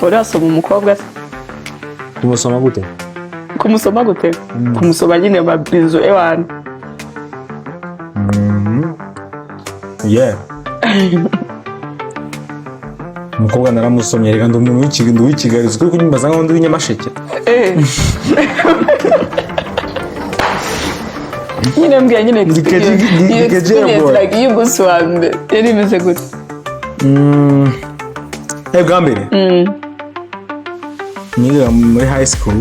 Wari wasoma umukobwa se? Kumusoma gute? Kumusoma gute? Kumusoma nyine mabizu ewana. Yeah, umukobwa naramusomye. Reka, ndi umuntu w'i ndi uw'i Kigali, uzi ko uri kunyumbaza nkaho ndi uw'inyamasheke. Nyine mbwira nyine Ndi iyo ndi experience boy. Like iyo umunsi wa mbere yari imeze gute? Bwa mbere niga muri high school,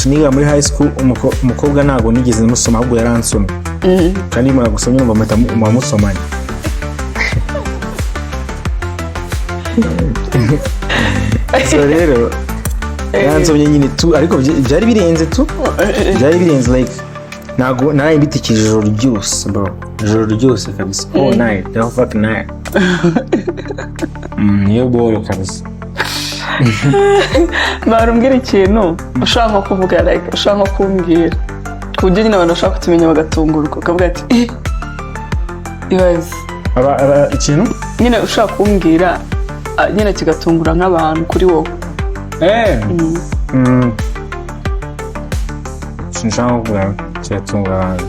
niga muri high school, umukobwa ntabwo nigeze musoma, ahubwo yaransomye. Kandi iyo umuntu agusomye numva muhita muba musomanye. So rero yaransomye nyine tu, ariko byari birenze tu, byari birenze. Like ntabwo naraye mbitikije ijoro ryose, bro, ijoro ryose kabisa, all night, the whole fucking night. Niyo boro kabisa. Barumbwira ikintu ushobora nko kuvuga, like ushobora nko kumbwira ku buryo nyine abantu bashobora kutumenya bagatungurwa, ukavuga ati: "Eh, ibaze." Aba ikintu Nyine ushobora kumbwira, nyine kigatungura nk'abantu kuri wowe. Sinshaka kuvuga kiratungura abantu.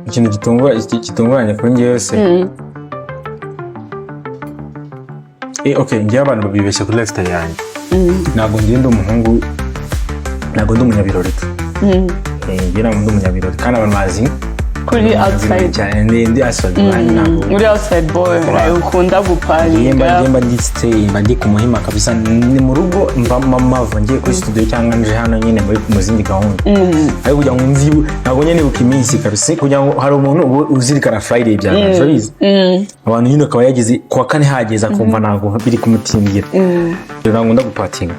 Ikintu gitunguranye kuri njyewe se? Okay, njyewe abantu babibeshya kuri lifestyle yanjye. Ntabwo njye ndi umuhungu, ntabwo ndi umunyabirori tu. Njye ntabwo ndi umunyabirori, kandi abantu bazi Kuri ndi umunyabirori outside. cyane, ndi outside man, ntabwo Muri outside boy, like, ukunda mba guparinga. Njye mba ndi stay, mba ndi ku Muhima kabisa, ni mu rugo mba mava ngiye kuri studio cyangwa nje hano nyine muri mu zindi gahunda. Ariko kugira ngo nzi, ntabwo nyine nibuka iminsi kabisa, kugira ngo hari umuntu uba uzirikana Friday bya urabizi, abantu nyine akaba yageze kuwa kane hageze akumva ntabwo biri kumutingira. Rero ntabwo nkunda gupatinga.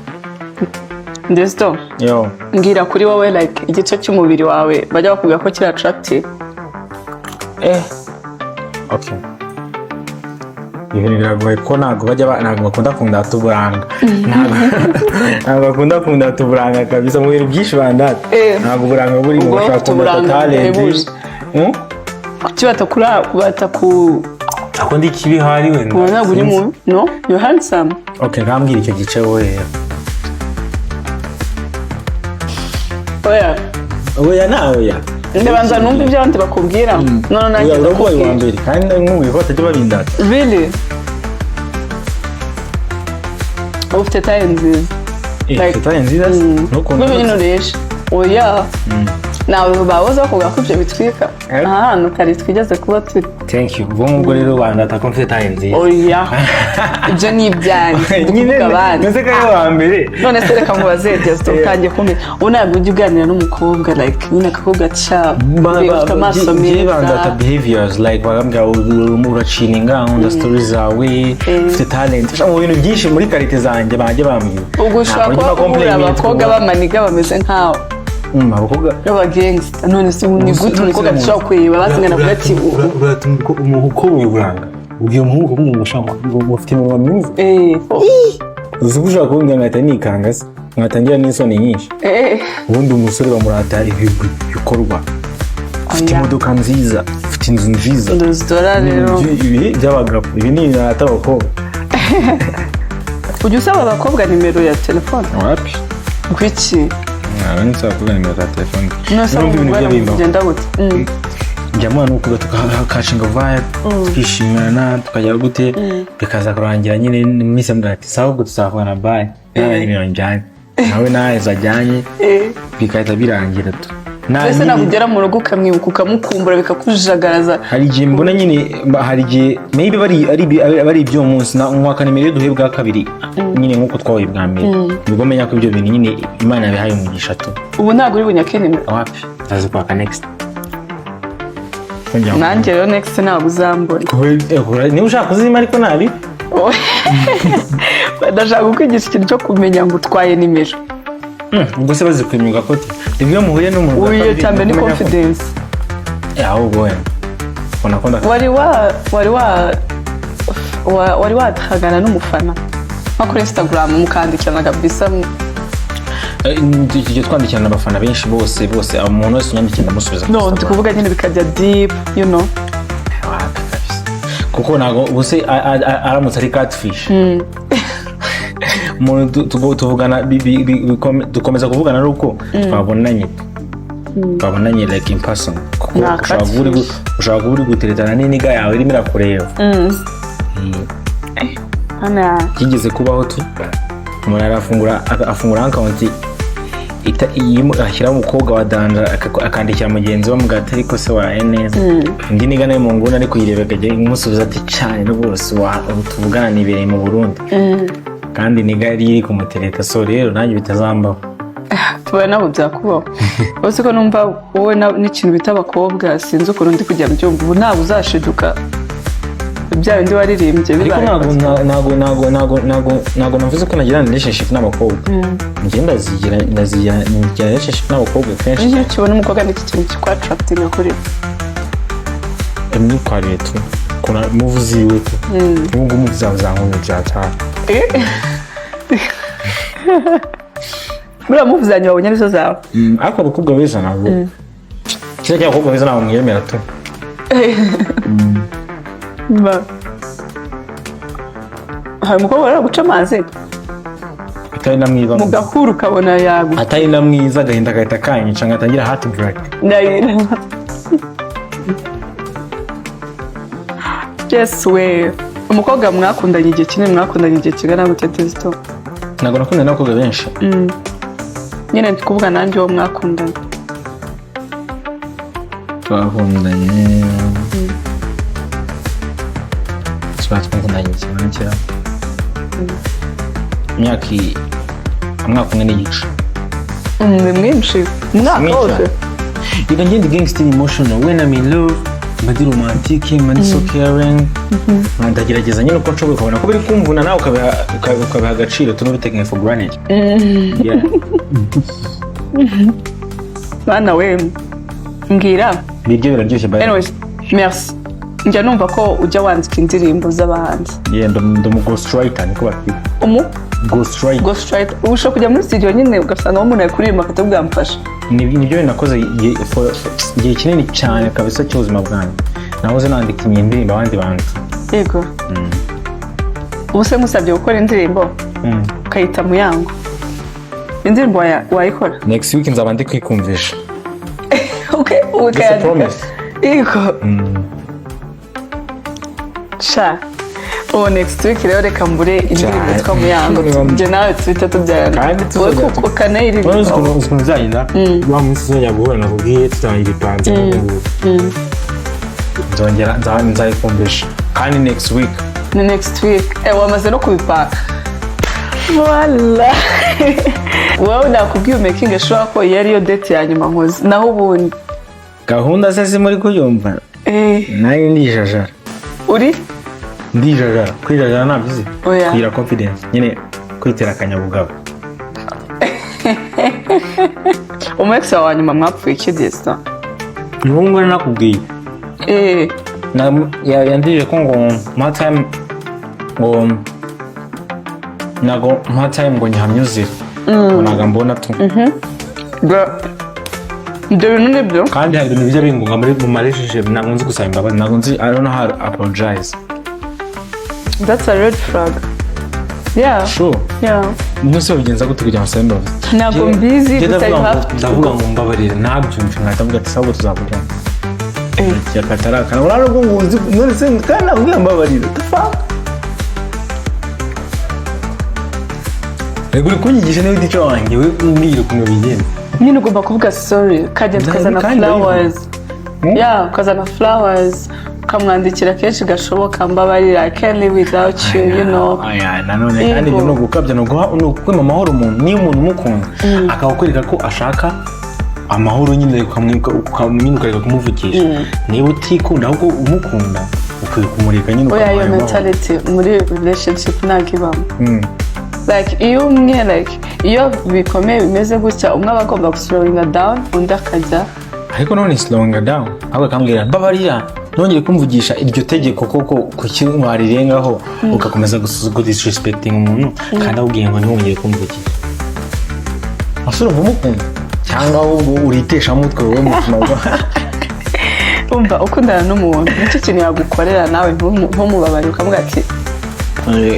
Ndetse Yo. mbwira kuri wowe, like igice cy'umubiri wawe bajya bakubwira ko kiri attractive. Okay, ibintu biragoye ko ntabwo bajya ntabwo bakunda kundata uburanga. Ntabwo bakunda kundata uburanga kabisa mu bintu byinshi bandata. Ntabwo uburanga burimo. Ubwo bashaka ufite kundata uburanga talent. buhebuje. Kuki bataku Ako ndi kibi hari wenda. Ubu ntabwo uri mubi, no, you handsome. Okay, ngambwira icyo gice wowe rero. Oya. Oya na oya. Ndabanza numva ibyo abandi bakubwira, none nanjye Oya, urabaye uwa ndakubwira. mbere kandi nkubwiye ko batajya babindata. Really, uba ufite taille nziza. Like, taille nziza se? Ntukuntu n'ubu nyine uresha, oya, ntawe bahoze bakubwira ko ibyo bitwika. Aha hantu kare twigeze kuba turi. Thank you. Ubwo ngubwo rero bandata ko mfite taille nziza. Oya, ibyo ni ibyanjye, ndi Nyine kuvuga abandi. ndetse ko ari uwa mbere. None se reka nkubaze, Desito, utangiye kumbwira ubu ntabwo ujya uganira n'umukobwa, like nyine akakubwira ati: "Sha, ufite amaso Njye bandata meza." behaviors, like bakambwira uracininga, nkunda stories zawe, ufite talent. Sha, mu bintu byinshi muri qualité zanjye bajya bambwira. Ubwo ushobora Ntabwo kuba njya uhura compliment abakobwa b'amaniga bameze nkawe, Abakobwa b'abagangsta. None se ubu ni gute umukobwa adashobora kureba basingana avuga ati Urata umukobwa uburanga, ubwiye umuhungu ko ngo ushaka ngo ufite iminwa myiza. Uzi ko ushobora kumbwira nkahita nikanga se, nkatangira n'isoni nyinshi. Ubundi umusore bamurata ibigwi, bikorwa, ufite Oya. imodoka nziza, ufite inzu nziza. Nduzidora rero. Ibi by'abagabo, ibi ni ibintu barata abakobwa. Ujya usaba abakobwa nimero ya telefone? Wapi. Kuki? Ntabwo nsaba abakobwa nimero za telefone. None se Nubwo ibintu umugore by'abimbaho. bigenda gute? Njya mwana n'umukobwa tukakacinga vibe, tukishimana, tukajya gute, bikaza kurangira nyine iminsi ambwira ati: "Sawa, ubwo tuzavugana, bye." Nawe nimero njyanye nawe nawe zajyanye, bigahita birangira tu. Mbese ntabwo ugera mu rugo ukamwibuka, ukamukumbura, bikakujagaraza? Hari igihe mbona nyine hari igihe maybe bari iby'uwo munsi na nkwaka nimero iyo duhuye bwa kabiri nyine nk'uko twahuye bwa mbere, nibwo menya ko ibyo bintu nyine Imana yabihaye umugisha tu. Ubu ntabwo uri bunyake nimero? Wapi, ndazi kwaka next. Nanjye rero next ntabwo uzambona. Niba ushaka kuzima ariko nabi. Ndashaka kukwigisha ikintu cyo kumenya ngo utwaye nimero. Ubwo se bazikwimyuga kote ibyo muhuye n'umuntu bwa Uyu kabiri, cya mbere ni kumenya ko- confidence. Ahubwo wenda ubona ko Wari wahagana n'umufana nko kuri Instagram, mukandikirana kabisa? Tujya twandikirana abafana benshi bose bose, umuntu wese unyandikira ndamusubiza kuri No, ndi Instagram. kuvuga nyine bikajya deep. Wapi kabisa. Kuko ntabwo ubuse aramutse ari catfish, umuntu tuvugana dukomeza kuvugana ari uko twabonanye like in person, kuko Nta catfish. Ushobora kuba uri guteretana n'inigga yawe irimo irakureba. Hano. Byigeze kubaho tu, umuntu arafungura afungura account ashyiraho umukobwa wa danger, akandikira mugenzi we amubwira ati: "Ariko se waraye neza?" Indi nigga nayo mu nguni ari kuyireba, akajya imusubiza ati: "Cyane rwose, ubu tuvugana nibereye mu Burundi," kandi nigga yari iri kumutereta. So rero nanjye bitazambaho. Tubaye ntabwo byakubaho uretse ko numva wowe n'ikintu bita abakobwa, sinzi ukuntu ndi kujya mbyumva ubu, ntabwo uzashiduka bya bindi waririmbye Ariko bibaye. Ntabwo navuze ko nagirana relationship n'abakobwa. Njye ndazigira, ngira relationship n'abakobwa kenshi. Iyo ukibona umukobwa, n'iki kintu kikwa-attractinga kuri we? Imyitwarire tu, ukuntu move ziwe tu. Ubu ngubu move zawe zankunze byatara. Buriya move zanjye wabonye arizo zawe? Ariko abakobwa beza ntabwo, kiriya cy'abakobwa beza ntabwo mwiyemera tu. Hari umukobwa rero guca amazi Atari na mwiza. Mu gahuru ukabona yagu Atari na mwiza, agahinda gahita kanyica ngatangira heart break. Ndahira. Yes we, umukobwa mwakundanye igihe kinini, mwakundanye igihe kingana gute, Tizito? Ntabwo nakundanye n'abakobwa benshi. Nyine ndi kuvuga nanjye uwo mwakundanye. Twakundanye, twakundanye kimwe kera, imyaka umwaka umwe n'igice. Ni mwinshi, umwaka Mwinshi. wose. Reka ngende gangster emotional. When I'm in love, mba ndi romantic, mba ndi so caring. Ndagerageza nyine uko nshoboye, ukabona ko biri kumvuna, nawe ukabiha agaciro, tunabitaking for granted. Yeah. Bana we, mbwira. Ibiryo biraryoshye, by the way. Anyways, merci. Njya numva ko ujya wandika indirimbo z'abahanzi. Yeah, ndi umu ghostwriter, niko batwita. Umu Ghostwriter. Ghostwriter. Ubu ushobora kujya muri studio nyine ugasanga umuntu ari kuririmba akatubwira mfasha. Nibyo bintu nakoze igihe kinini cyane kabisa cy'ubuzima bwanjye, nahoze nandika indirimbo abandi bantu. Yego, ubu se musabye gukora indirimbo ukayita Muyango, indirimbo wayikora? Next week nzaba ndi kwikumvisha. Okay, That's a ukayandika. promise. Yego sha, ubu next week rero reka mbure indirimbo Cyane. yitwa Muyango, njye nawe tuhita tubyarana. Kandi wowe tuzajya kuko ukanayiririmba. Urabona uzi ukuntu bizagenda wa munsi tuzongera guhura, nakubwiye tutangira ipanze nk'ubu ngubu. Nzongera nzayikumvisha kandi next week. Ni next week. Wamaze no kubipanga. Voila, wowe nakubwiye making sure ko iyi ariyo date ya nyuma nkoze, naho ubundi Gahunda se zimuri kuyumva? Nayo ndijajara. Uri? Ndijajara. Kwijajara ntabyo uzi? Oya. Kugira confidence nyine, kwitera akanyabugabo. Umu ex wawe wa nyuma mwapfuye iki, Destin? Ni wowe ngana nakubwiye. Yandije ko ngo mpa time, ngo ntago mpa time, ngo nyihamye uzira, ngo ntago mbona tu. Ibyo bintu nibyo. Kandi hari ibintu bijya bingunga muri mu marelationship, ntabwo nzi gusaba imbabazi. Ntabwo nzi, I don't know how to apologize. That's a red flag, yeah. Sure? Yeah. Umunsi babigenza gute kugira ngo usabe imbabazi? Ntabwo mbizi. Njye Gusa ndavuga you ngo have to ndavuga ngo mbabarire, ntabyumve. Nkahita mvuga ati: "Sabwo tuzavugana." Yakatarakana urabona ko ngo uzi none se kandi nakubwiye mbabarira. The fuck? Reka, uri kunyigisha niba utica wanjye, we umbwira ukuntu bigenda. Nyine ugomba kuvuga sorry, ukagenda ukazana Kandi flowers. Yeah, ukazana flowers, ukamwandikira kenshi gashoboka: "Mbabarira, I can't live without you," you know. Aya nanone kandi Yego. ibyo ni ugukabya, ni ukwima amahoro umuntu. Niyo umuntu umukunda akaba akwereka ko ashaka Amahoro nyine, nyine ukareka kumuvugisha. Niba utikunda ahubwo umukunda, ukwiye kumureka nyine, Oya, ukamuha iyo ayo mahoro. mentality muri relationship ntabwo ibamo. Like iyo umwe, like iyo bikomeye bimeze gutya, umwe aba agomba guslowinga down, undi akajya Ariko none slowing down, ahubwo akambwira mbabarira ntongere kumvugisha, iryo tegeko koko kuki warirengaho ugakomeza gusuzugura, disrespecting umuntu kandi akubwiye ngo ntiwongere kumvugisha? Ese urumva umukunda cyangwa ahubwo uriteshamutwe wowe mu buzima bwawe? Umva, ukundana n'umuntu, nicyo kintu yagukorera. agukorera nawe ntumubabarire, ukavuga ati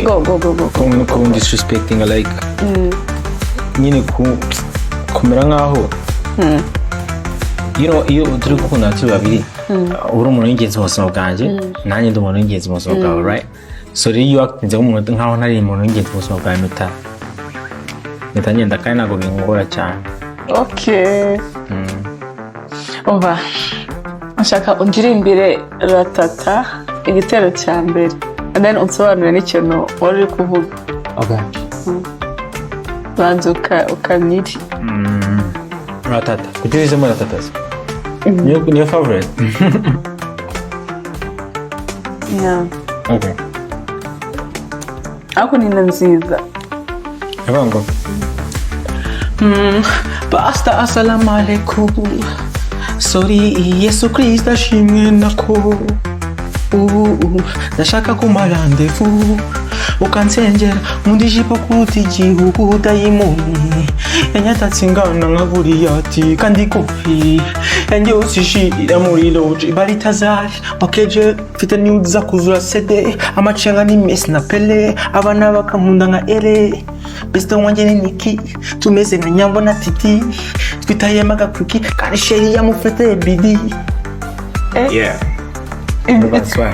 "Go, go, go, go, go." Ku disrespecting, like nyine kumera nkaho iyo turi gukundana turi babiri, uri umuntu w'ingenzi mu buzima bwanjye, nanjye ndi umuntu w'ingenzi mu buzima bwawe, right? So rero iyo wakinze nk'umuntu nkaho ntari umuntu w'ingenzi mu buzima bwawe, mpita ngenda, kandi ntabwo bingora cyane. Okay, umva, nshaka undirimbire Ratata, igitero cya mbere, and then unsobanurire n'ikintu wari uri kuvuga. Okay. Banza ukamiri. Ratata, kuki uhisemo Ratata se? Niyo favorite? Yeah. Okay. Ariko ni na nziza. Ndavuga ngo: Pastor, assalamu alaikum. Sorry, Yesu Kristo ashimwe nako. Ubu ndashaka kumpa rendez-vous, ukansengera, nkunda ijipo kuruta igihugu. Dayimoni yanyatatse ingana nka Goliyati, kandi kofi yanjye yose ishirira muri loji baritazari wakeje. Mfite nudes za kuzura sede, amacenga ni Messi na Pele, abana bakankunda nka ere. Besto wanjye ni Niki, tumeze nka Nyambo na Titi, twitayemo agakwiki kandi chéri yamufite bidi. Yeah. That's why.